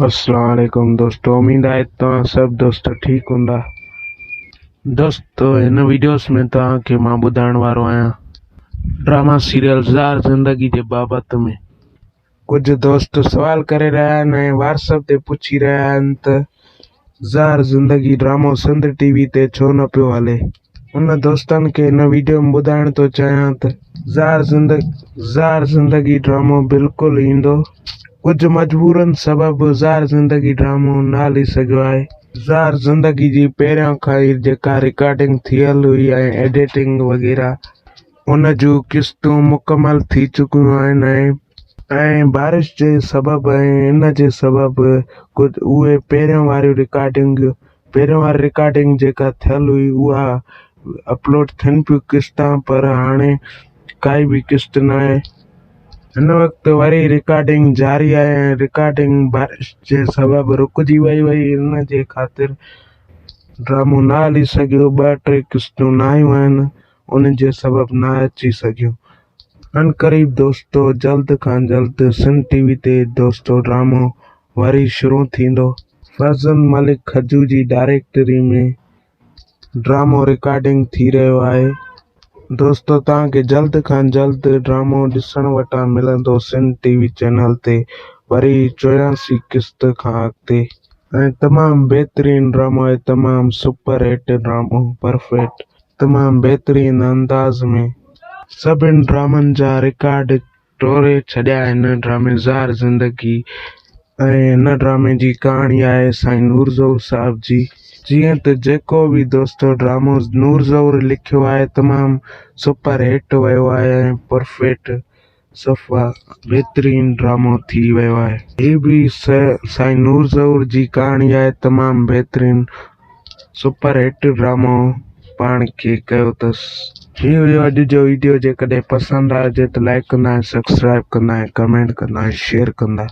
السلام عليڪم دوستو اميد آهي توهان سڀ دوست ٺيڪ هوندا دوستو هن ويڊيوز ۾ توهان کي مان ٻڌائڻ وارو آهيان ڊراما سيريل زار زندگي جي بابت ۾ ڪجهه دوست سوال ڪري رهيا آهن ۽ واٽس اپ تي پڇي رهيا آهن ته زار زندگي ڊرامو سنڌ ٽي وي تي ڇو نه پيو هلي ان دوستن کي هن ويڊيو ۾ ٻڌائڻ ٿو چاهيان ته زار زندگي زار زندگي ڊرامو بلڪل ايندو ڪجهه مجبورن سبب زار زندگي ڊرامو نه هلي سگهيو آهي. زار زندگي جي پهريان کان ئي جيڪا رڪارڊنگ ٿيل هئي ۽ ايڊيٽنگ وغيره ان جون قسطون مڪمل ٿي چڪيون آهن ۽ ۽ بارش جي سبب ۽ ان جي سبب ڪجهه اهي پهريون واريون رڪارڊنگ پهريون واري رڪارڊنگ جيڪا ٿيل هئي اها اپلوڊ ٿين پيون قسطان پر هاڻي ڪائي به قسط نه آهي هن وقت وري رڪارڊنگ جاري آهي ۽ رڪارڊنگ بارش جي سبب رڪجي وئي هئي ان جي خاطر ڊرامو نه هلي سگهيو ٻه ٽي قسطون نه آيون آهن ان جي سبب نه اچي سگهيون عنقريب دوستو جلد کان جلد سنڌ ٽي وي تي دوستو ڊرامو وري شروع ٿيندو. فرزند ملڪ کجو جي ڊائريڪٽري ۾ ڊرامو رڪارڊنگ ٿي رهيو آهي دوستو توهان کي جلد کان جلد ڊرامو ڏسڻ وٽان ملندو سنڌ ٽي وي چينل تي وري 84 قسط کان اڳتي ۽ تمام بهترين ڊرامو آهي تمام سپر هٽ ڊرامو پرفيڪٽ تمام بهترين انداز ۾ سڀن ڊرامن جا رڪارڊ ٽوڙي ڇڏيا هن ڊرامي زار زندگي ۽ هن ڊرامي جي ڪهاڻي آهي سائين نور ظهور صاحب جي جيئن ته جيڪو به دوستو ڊرامو نور ظهور لکيو آهي تمام سپر هٽ ويو آهي ۽ پرفيڪٽ صفا بهترين ڊرامو ٿي ويو آهي. هي به سائين نور ظهور جي ڪهاڻي آهي تمام بهترين سپر هٽ ڊرامو پاڻ کي ڪيو اٿس. هي هيو اڄ جو ويڊيو جيڪڏهن پسند آيو هجي ته لائيڪ ڪندا ۽ سبسڪرائيب ڪندا ۽ ڪمينٽ ڪندا ۽ شيئر ڪندا.